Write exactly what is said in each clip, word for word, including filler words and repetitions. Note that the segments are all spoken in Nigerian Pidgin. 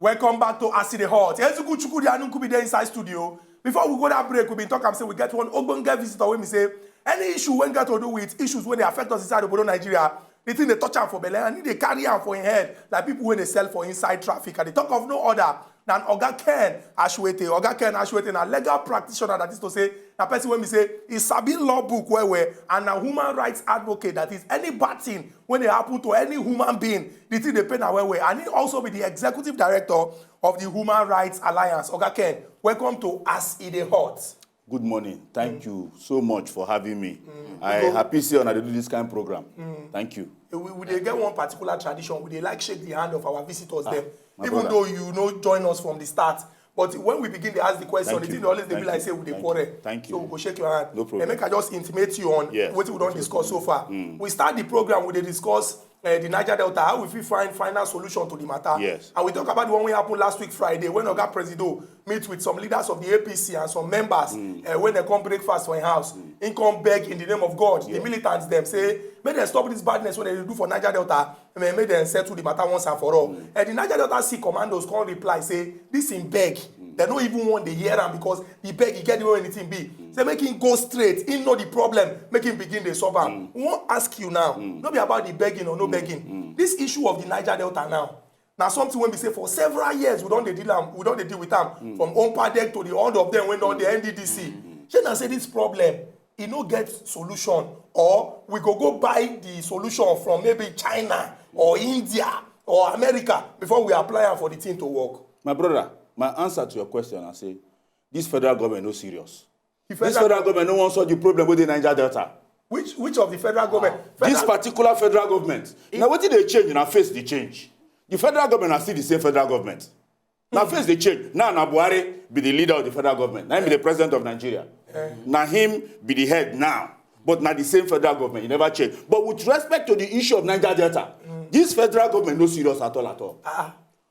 Welcome back to As E Dey Hot. Eziku Chukwudi Anunkubi dey inside studio. Before we go that break, we been talk am say we get one ogbonge visitor wey be say any issue wey get to do with issues wey dey affect us inside obodo Nigeria, the thing dey touch am for belle and e dey carry am for im head like people wey dey sell for inside traffic. I dey talk of no other than Oga Ken Ashwete. Oga Ken Ashwete na legal practitioner, that is to say, na person wey be say e sabi law book well well and na human rights advocate. That is, any bad thing wey dey happen to any human being, the thing dey pain am well well. And he also be the executive director of the Human Rights Alliance. Oga Ken, welcome to As E Dey Hot. Good morning. Thank you so much for having me. I happy say una dey do this kind program. Thank you. We, we dey get one particular tradition. We dey like shake the hand of our visitors dem. My Even brother. Though you no join us from the start, but when we begin dey ask the question, Thank the you. thing dey always dey be Thank like you. Say we dey Thank quarrel. you. Thank So you. we go shake your hand. No problem. And make I just intimate you on Yes. Wetin we don discuss so far. We start the program, we dey discuss uh, the Niger Delta, how we fit find final solution to the matter. Yes. And we talk about the one wey happen last week Friday when Oga Presido meet with some leaders of the A P C and some members uh, when they come breakfast for im house. Im come beg in the name of God, the Yeah. militants dem say make dem stop this badness wey dem dey do for Niger Delta, make dem settle the matter once and for all. And the Niger Delta Sea Commandos come reply say this im beg, dem no even wan dey hear am because the beg e get the way anything be. Say make im go straight, im know the problem, make im begin dey solve am. We wan ask you now, no be about the begging or no begging. This issue of the Niger Delta now, na something wey be say for several years we don dey deal am, we don dey deal with am from Ompadec to the all of them wey don dey N D D C. Shey na say this problem e no get solution, or we go go buy the solution from maybe China or India or America before we apply am for the thing to work? My brother, my answer to your question, I say, this federal government no serious. The This federal government no wan solve the problem wey dey Niger Delta. Which which of the federal government? This Federal- particular federal government, na wetin dey change, na face dey change. The federal government na still the same federal government. Na face dey change. Now na Buhari be the leader of the federal government. Na him be the president of Nigeria. Na him be the head now. But na the same federal government, e never change. But with respect to the issue of Niger Delta, this federal government no serious at all at all.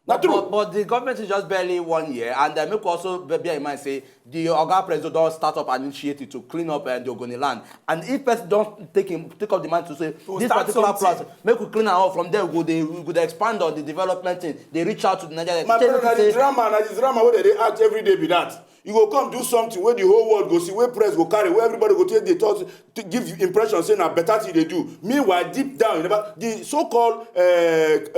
Na true. But, but the government is just barely one year, and uh, make we also be- bear in mind say the Oga Presido don start up an initiative to clean up uh, the Ogoni land, and if person don take him take up the man to say this start particular something. Plot, make we clean am up from there. We go dey we go dey expand on the development thing. Dey reach out to the Nigeria. My Say brother, na make the we say drama, na the drama wey dem dey act every day be that. You go come do something wey the whole world go see, wey press go carry, wey everybody go take dey talk, to give you impression say na better thing you dey do. Meanwhile, deep down, you never the so-called uh,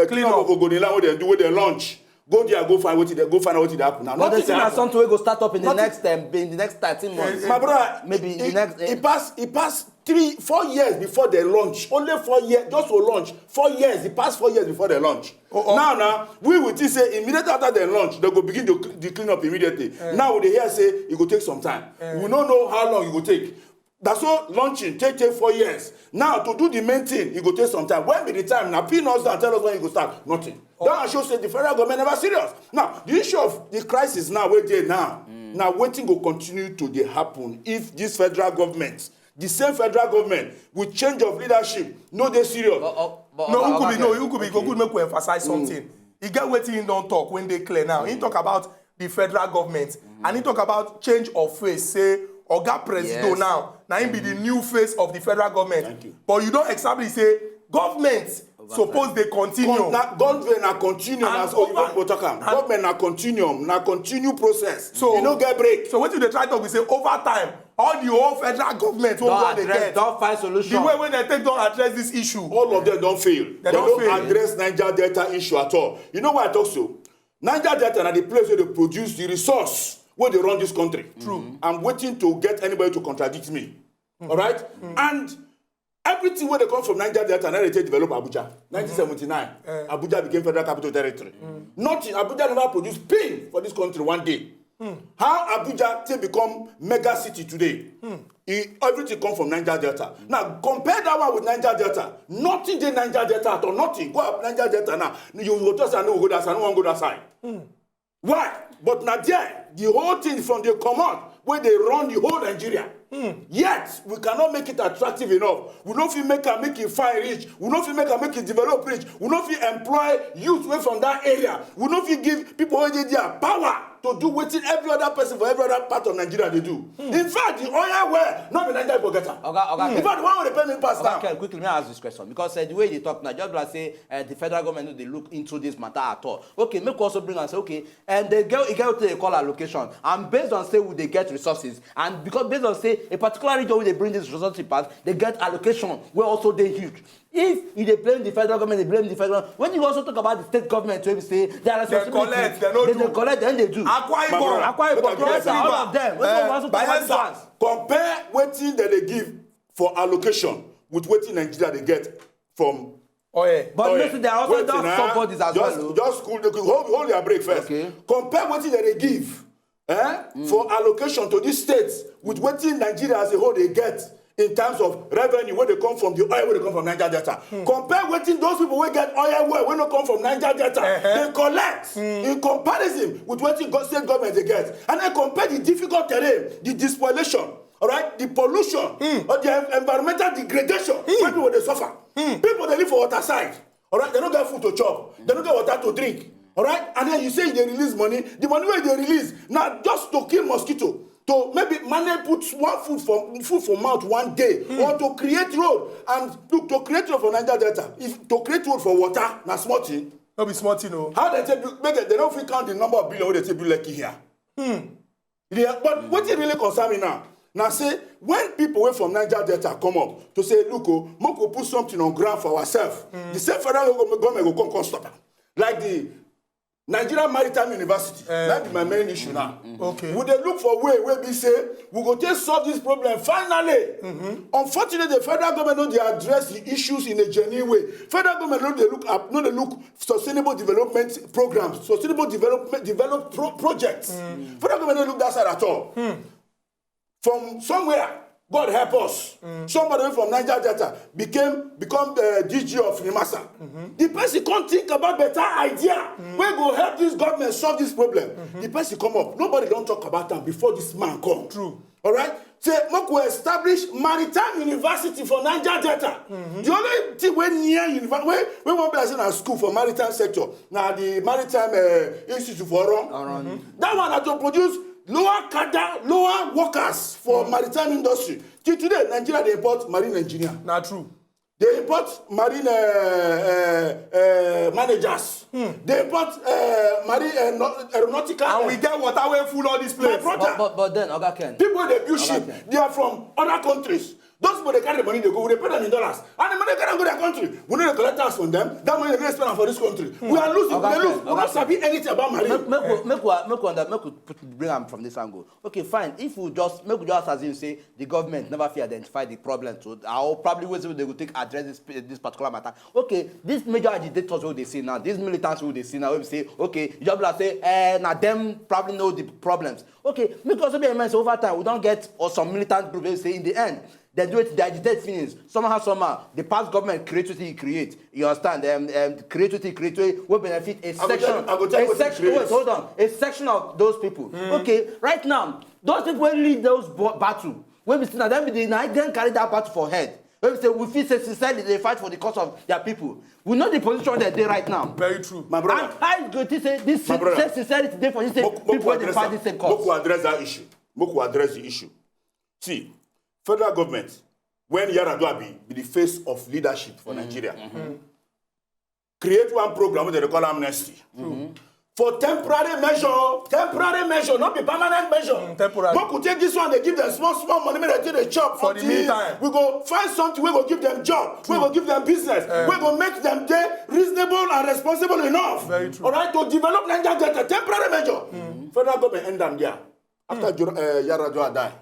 uh, clean up of Ogoni land wey dem do, wey dem launch. Go there, go find wetin dey, go find out wetin dey happen. Na But nothing this dey na happen. Something wey go start up in the Nothing- next um, in the next thirteen months. My brother, Maybe in e, the next- e pass e pass three four years before dem launch. Only four years, just to launch. Four years, e pass four years before dem launch. Oh, oh. Now, now we will think say immediately after dem launch, dem go begin to cl- the clean up immediately. Now we dey hear say e go take some time. We no know how long e go take. That's so launching take take four years. Now to do the main thing, e go take some time. When be the time? Now pin us down, tell us when you go start. Nothing. That show say the federal government never serious. Now the issue of the crisis now wey dey now, now wetin go continue to dey happen if this federal government, the same federal government with change of leadership, no dey serious. But, uh, but, No, uh, who could be okay. No, who could be go good make we emphasize something. E get wetin he don talk wey dey clear now. He talk about the federal government and he talk about change of face. Say Oga Presido Yes. Now na him be the new face of the federal government. Thank you. But you don establish say government suppose dey continue. Con- na- Government na continuum And as Oyibo over- people talk am. and- Government na continuum, na continue process. So- E no get break. So wetin you dey try talk be say over time, all the whole federal government wey we Don don dey address, get, don find solution. The way wey dem take don address this issue. All of them don fail. They Dem don no fail. Address Niger Delta issue at all. You know why I talk so? Niger Delta na the place where they produce the resource where they run this country. True. I'm waiting to get anybody to contradict me. All right? And everything where they come from Niger Delta, now they take develop Abuja. nineteen seventy-nine, Abuja became Federal Capital Territory. Nothing. Abuja never produced pin for this country one day. How Abuja take become mega city today? E, everything come from Niger Delta. Now compare that one with Niger Delta. Nothing dey Niger Delta at all. Nothing. Go up Niger Delta now. You go talk say I no go that side. I no wan go that side. Why? But na there the whole thing from dey comot wey dey run the whole Nigeria. Yet, we cannot make it attractive enough. We no fit make am make e fine reach. We no fit make am make e develop reach. We no fit employ youth wey from that area. We no fit give people wey dey there power to do wetin every other person for every other part of Nigeria dey do. In fact, the oil well, no be Nigeria go get am. Oga, Oga In Ken. fact, the one wey dey pay me pass Oga now. Ken, quickly, may I ask this question? Because uh, the way they talk now, just like say uh, the federal government no dey look into this matter at all. Okay, make we also bring am say, okay, and they get, e get wetin they call allocation. And based on say we dey get resources, and because based on say a particular region wey dey bring this resources pass, they get allocation wey also dey huge. If you dey blame the federal government, dey blame the federal, when you also talk about the state government, wey be say they are They responsibility, collect, they no they, do. they collect, then they do. Akwa Ibom, Akwa Ibom, Cross River, all of them. Wey Eh, also talk about Bayelsa. this one. Compare wetin dem dey give for allocation with wetin Nigeria dey get from Oh, yeah. But Oh, you know, yeah. see, there are also Wait just now. somebodies as Just, well. oh. just cool, cool, hold, hold your break first. Okay. Compare wetin dem dey give eh, for allocation to these states with wetin Nigeria as a whole dey get in terms of revenue wey dey come from the oil wey dey come from Niger Delta. Compare wetin those people wey get oil well wey no come from Niger Delta Uh-huh. dey collect in comparison with wetin go- state government dey get, and then compare the difficult terrain, the despoilation, all right, the pollution, or the en- environmental degradation wey people dey suffer. People dey live for water side. All right, they no get food to chop. They no get water to drink. All right, and then you say you dey release money. The money wey you dey release na just to kill mosquito, to maybe manage put one food for food for mouth one day, or to create road and look to create road for Niger Delta. If to create road for water na small thing. No be small thing o. How dem take build? Make dem, dem no fit count the number of billion wey dem take build Lekki here. Yeah, but wetin really concern me now na say when people wey from Niger Delta come up to say, look o, make we put something on ground for ourselves, the same federal government, government go come come stop am. Like the Nigeria Maritime University, Eh. that be my main issue now. Okay. We dey look for way wey be say we go take solve this problem finally. Unfortunately, the federal government no dey address the issues in a genuine way. Federal government no dey look up, no dey look sustainable development programs, sustainable development, develop pro- projects. Federal government no look that side at all. From somewhere, God help us. Somebody wey from Niger Delta became become uh, D G of Nimasa. The person come think about better idea wey go help this government solve this problem. The person come up. Nobody don talk about am before this man come. True. All right. Say make we establish maritime university for Niger Delta. The only thing wey near university wey wey wan be like say na school for maritime sector na the maritime uh, institute for Oron. That one na to produce lower cadre, lower workers for maritime industry. Till today, Nigeria dey import marine engineer. Na true. They import marine uh, uh, uh, managers. They import uh, marine uh, no- aeronautical. And we get water wey full all this place. My brother, But, but, but then, Oga Ken, people wey dey build Oga ship, Ken. they are from other countries. Those people dey carry the money dey go, we dey pay them in dollars. And the money carry am go their country. We no dey collect tax from them. That money dey spend am for this country. We are losing. Oga We dey Ken, lose. We Oga no Ken. sabi anything about marine. Make, make, we, make, we, make, we, under- make we put, bring am from this angle. Okay, fine. If we just make we just assume say the government never fit identify the problem, so how probably ways wey they go take address this this particular matter. Okay, these major agitators wey dey see now, these militants wey dey see now, wey be say okay, you just be like say eh, na them probably know the problems. Okay, make also be in mind say over time we don get or some militant group wey say in the end dem do wetin dey agitate finish somehow somehow the past government create wetin e create, you understand, um, um, create wetin e create wey wey benefit a I go tell- section I go tell you a wetin e section create. wait hold on a section of those people. Okay, right now those people wey lead those bo- battle wey be say na dem be the na dem carry that battle for head wey be say we fit say sincerely dey fight for the cause of their people, we know the position wey dem dey right now. Very true. My brother. And how you go think say this My brother. say sincerity dey for this same Make- make people we wey dey address fight that- this same cause. Make we address that issue. Make we address the issue. See, federal government, when Yar'Adua be, be the face of leadership for Nigeria, create one program wey dem dey call amnesty. For temporary measure, temporary measure, not be permanent measure. Mm, temporary. Make we take this one, they give them small, small money, make they take the chop For the until meantime. we go find something wey go give them job, wey go give them business, Eh. wey go make them dey reasonable and responsible enough. Very true. All right, to develop Niger Delta, temporary measure. Federal government end am there. After Jor- uh, Yar'Adua die,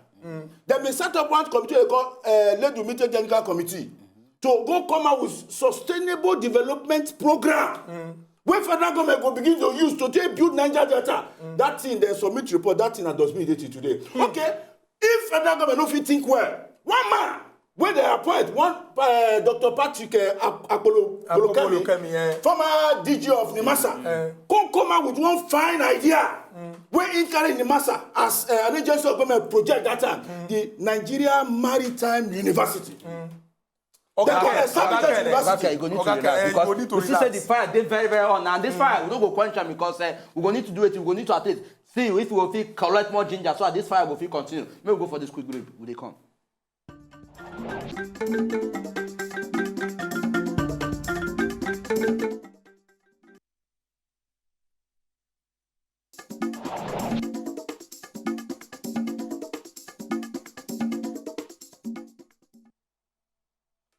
dem bin set up one committee wey dem call uh, Ledu Meeting Technical Committee to go come out with sustainable development program wey federal government go begin to use to take build Niger Delta. That thing dem submit report, that thing na dustbin e dey till today. Okay, if federal government no fit think well, one man wey dem appoint, one uh, Doctor Patrick uh, Ak- Akpolo Akpolo Bolokemi, Bolokemi, eh. former D G of Nimasa, Eh. come come out with one fine idea wey When he carry the master as uh, an agency of government project that time, the Nigeria Maritime University. Oga They go Ken, establish Oga that Ken, university. Okay, you go need to Oga relax Ken, eh, you because go need to we see say relax. The fire dey very very hot, and this fire we no go quench am because uh, we go need to do it. We go need to at least see if we go fit collect more ginger so that this fire go fit continue. Make we go for this quick break. We dey come.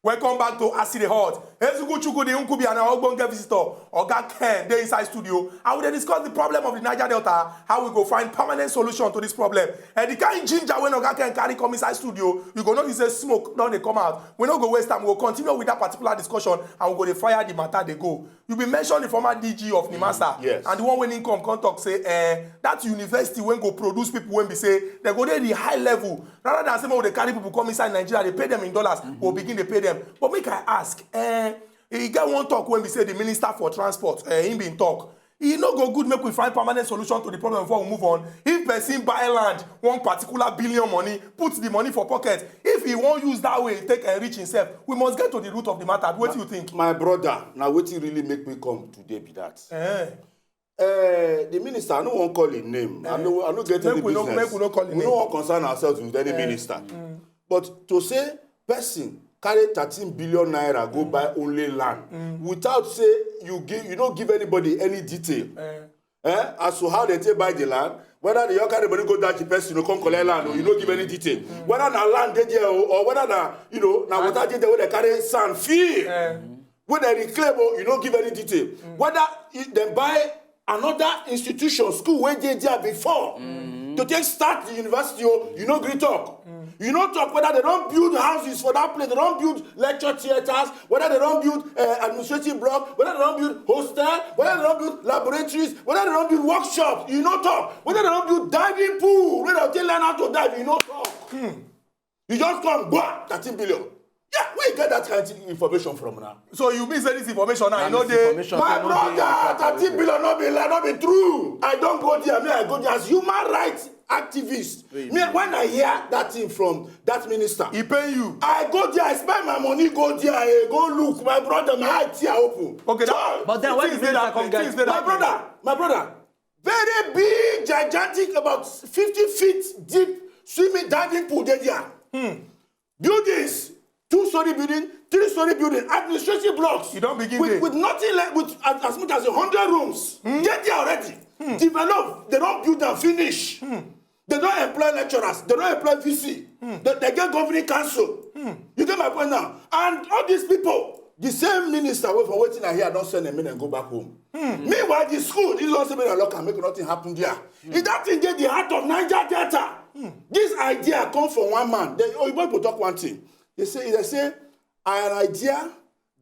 Welcome back to Acid Hot. Ezugu Chukwu, the Nkubi and our Ogbonge visitor, Oga Ken, dey inside studio. And we dey discuss the problem of the Niger Delta, how we go find permanent solution to this problem. And the kind ginger when Oga Ken carry come inside studio, you go notice say smoke don dey come out. We no go waste time. We go continue with that particular discussion and we go dey fire the matter dey go. You bin mention the former D G of NIMASA Yes. and the one wey him come come talk say eh, that university wey go produce people wey be say dem go dey the high level rather than say make we dey carry people come inside Nigeria dey pay them in dollars we go begin dey pay them. But make I ask, eh, e get one talk wey be say the minister for transport eh, him bin talk e no go good make we find permanent solution to the problem before we move on. If person buy land one particular billion money put the money for pocket if he wan use that way take enrich himself we must get to the root of the matter wetin you think. My brother, now wetin really make me come today be that. Eh. Uh, the minister, I no wan call him name. I no, I no get Make any we no- business. make we no call him We name. no wan concern ourselves with any minister. But to say person carry thirteen billion naira go buy only land without say you give, you no give anybody any detail. Eh. Eh, as to how they take buy the land, whether they all carry money go dash the person or come collect land, or you no give any detail. Whether na land dey there, o, or whether na you know na water dey there wey they carry sand fill, Eh. wey they reclaim, o, you no give any detail. Whether e- dem buy another institution, school wey dey there before to take start the university, o, you no gree talk. You no talk whether they don build houses for that place, they don build lecture theatres, whether they don build uh, administrative block, whether they don build hostel, whether they don build laboratories, whether they don build workshop, you no talk. Whether they don build diving pool, whether they take learn how to dive, you no talk. You just come, go thirteen billion. Yeah, where you get that kind of information from now? So you mean say this information now Na e no dey. Misinformation, My say no dey brother, thirteen billion no be lie, no be true. I don go there, me I go there as human rights activist. Me when I hear that thing from that minister, E pay you. I go there, I spend my money, go there, I go look. My brother, my eye tear open. Okay, Chai! But then why Things the dey minister that come place, get things dey My that place. Brother, my brother, very big, gigantic, about fifty feet deep swimming diving pool dey there. Buildings, two-story building, three-story building, administrative blocks. E don begin with, dey. With nothing less, with as, as much as a hundred rooms. Dey there already. Develop, they don build am finish. They don employ lecturers, they don employ V C. They, they get governing council. You get my point now? And all these people, the same minister wey for wetin I hear don send them make dem go back home. Meanwhile, the school, this one say make dem lock am, make nothing happen there. If that thing dey the heart of Niger Delta, this idea come from one man. The Oyibo people talk one thing. They say, they say, an idea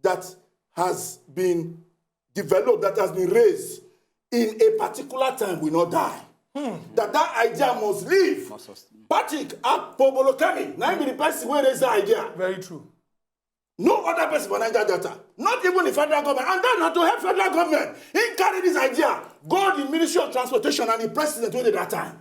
that has been developed, that has been raised in a particular time will not die. That that idea must live. Patrick Akpobolokemi, na him be the person wey raise that idea. Very true. No other person for Niger Delta, not even the federal government, and then na to help federal government. He carry this idea, go the Ministry of Transportation and the president wey dey that time.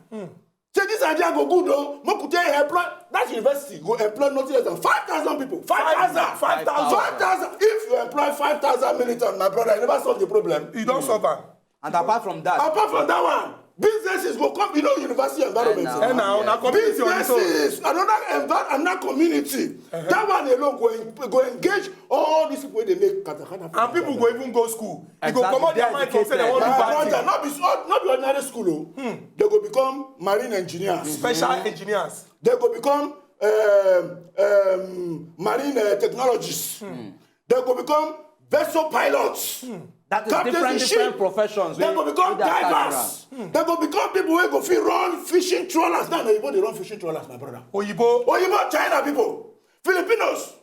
Say this idea go good o, make we take employ that university go employ nothing less than five thousand people. Five thousand. Five thousand. Five thousand. If you employ five thousand militants, my brother, you never solve the problem. E don solve am. And apart from that, Apart from that one, businesses go come. You know, university environment. Eh, And now na community on its own. Businesses, another envi- another community. That one alone go en- go engage all these people wey dey make katakata. And people go even go school. E Exactly. Go comot They their are mind from say they wan do My bad brother, thing. Not be all- not be ordinary school o. They go become marine engineers. Special engineers. They go become um, um, marine uh, technologists. They go become vessel pilots. That is Captains different, in different ship. Professions. They wey- go become wey dey attach divers. They go become people wey go fit run fishing trawlers. Now, na Oyibo dey run fishing trawlers, my brother. Oyibo. Oyibo, China people, Filipinos.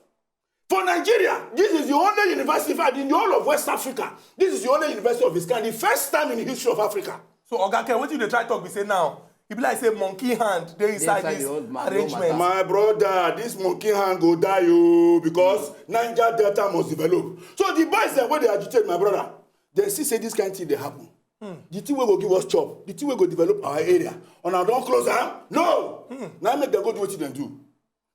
For Nigeria, this is the only university, in fact, in the whole of West Africa, this is the only university of its kind, the first time in the history of Africa. So Oga Ken, wetin you dey try talk be say now e be like say monkey hand dey inside inside this the whole ma- the whole arrangement. My brother, this monkey hand go die o because Niger Delta must develop. So the boys dem wey dey agitate, my brother, dem see say this kind thing dey happen. The thing wey go give us chop, the thing wey go develop our area, una don close am? No. Na make dem go do wetin dem do.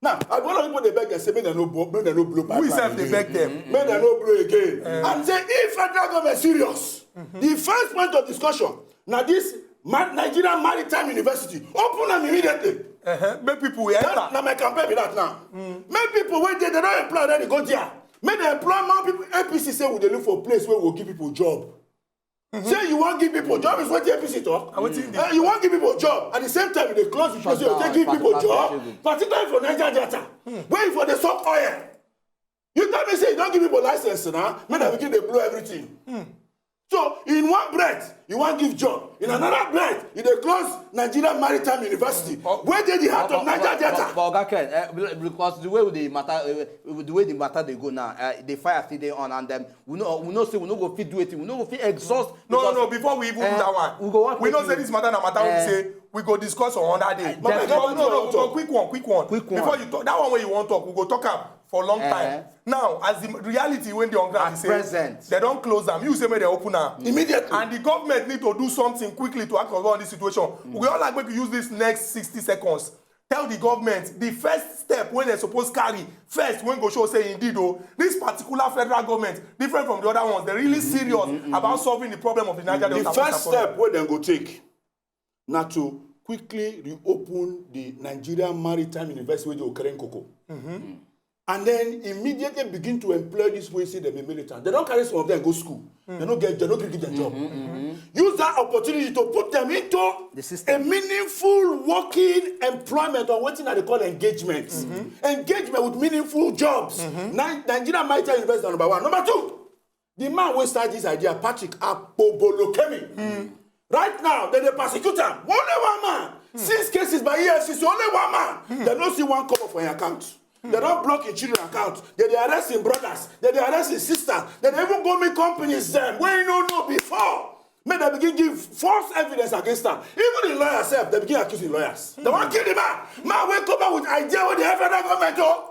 Now, I, one of people dey beg dem say make dem no blow, make dem no blow pipeline. We sef dey beg dem. Make dem no blow again. And say if federal government serious, the first point of discussion na this Ma- Nigerian Maritime University, open am immediately. Uh-huh. Make people enter. That na my campaign be that now. Make people wey dey, dem don employ already, go there. Make dem employ more people. A P C say we dey look for place wey go give people job. Say you wan give people job is wetin A P C talk. And wetin dey? Eh, you wan give people job, at the same time you dey close the place wey you take give people job, particularly for Niger Delta, where you for dey suck oil. You tell me say you don give people license now, make dem begin dey blow everything. So in one breath you wan give job, in another breath you dey close Nigeria Maritime University, wey dey the heart of Niger Delta. But Oga Ken, eh, because the way the matter, eh, the way the matter dey go now, eh, the fire still dey on, and um, we know, we know say we no go fit do anything, we no go fit exhaust. No, because, no, before we even do eh, that one, we go wan we know say this matter na matter wey eh, say we go discuss on another day. Eh, but no, no, no, quick one, quick one. Quick one. Before you talk that one wey you wan talk, we go talk am for long eh, time. Now, as the reality wey dey on ground be say present, they don close am. You say make they open am immediately, and the government need to do something quickly to act on this situation. We all like make we use this next sixty seconds tell the government the first step wey dem suppose carry first, wey go show say indeed o, this particular federal government different from the other ones, dem really serious about solving the problem of the Niger Delta. The first step wey dem go take na to quickly reopen the Nigerian Maritime University wey dey Okerenkoko, and then immediately begin to employ these wey say dem be militant. Dem don carry some of them go school. Dem no get, dem no gree give dem job. Use that opportunity to put them into the system, a meaningful working employment, or wetin I dey call engagement. Engagement with meaningful jobs. Ni- Nigeria Maritime University na number one. Number two, the man wey start this idea, Patrick Akpobolokemi, right now dem dey persecute am. Only one man. Six cases by E F C C, only one man. Dem no see one kobo for him account. Dem don block him children account. Dem dey arrest him brothers. Dem dey arrest him sisters. Dem dey even go meet companies dem wey he no know before, make dem begin give false evidence against am. Even the lawyer sef, dem begin accuse the lawyers. Dem wan kill the man. Man wey come out with idea wey dey help federal government o.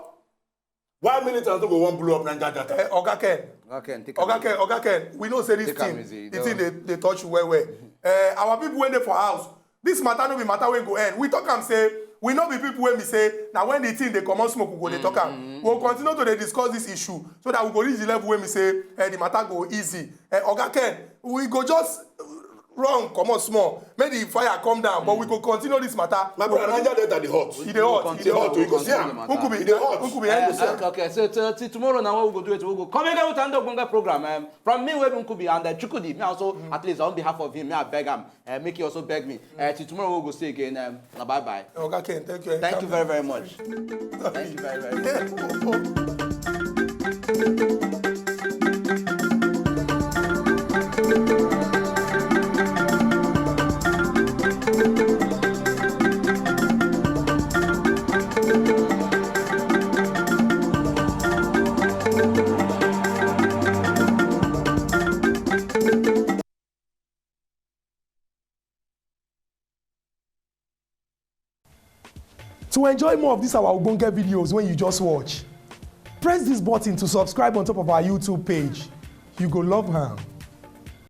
Why militants no go wan blow up Niger Delta? Eh, Oga Ken. Oga Ken, take am Oga easy. Ken, Oga Ken, we know say this Take am thing, easy, the no. thing dey dey touch you well well. Eh, our people wey dey for house, this matter no be matter wey go end. We talk am say we no be people wey be say na when the thing dey comot smoke we go dey talk am. We go continue to dey discuss this issue so that we go reach the level wey be say eh, the matter go easy. Eh, Oga Ken, we go just run comot small, make the fire come down, but we go continue this matter. My brother, Niger Delta dey hot. E dey hot, e dey hot. You go see am. Nkubi, e dey hot. Nkubi, end yourself. Okay, okay. So, so till tomorrow now, what we go do it? We go come again with another Bonga program. Um, from me, Webu Nkubi, and uh, Chukudi, me also, at least on behalf of him, me I beg him, uh, make he also beg me. Uh, till tomorrow, we go see again. Um, bye bye. Oga Ken, thank you. Thank you very, very much. Thank you very, very much. To enjoy more of these our ogbonge videos wey you just watch, press this button to subscribe on top of our YouTube page. You go love am.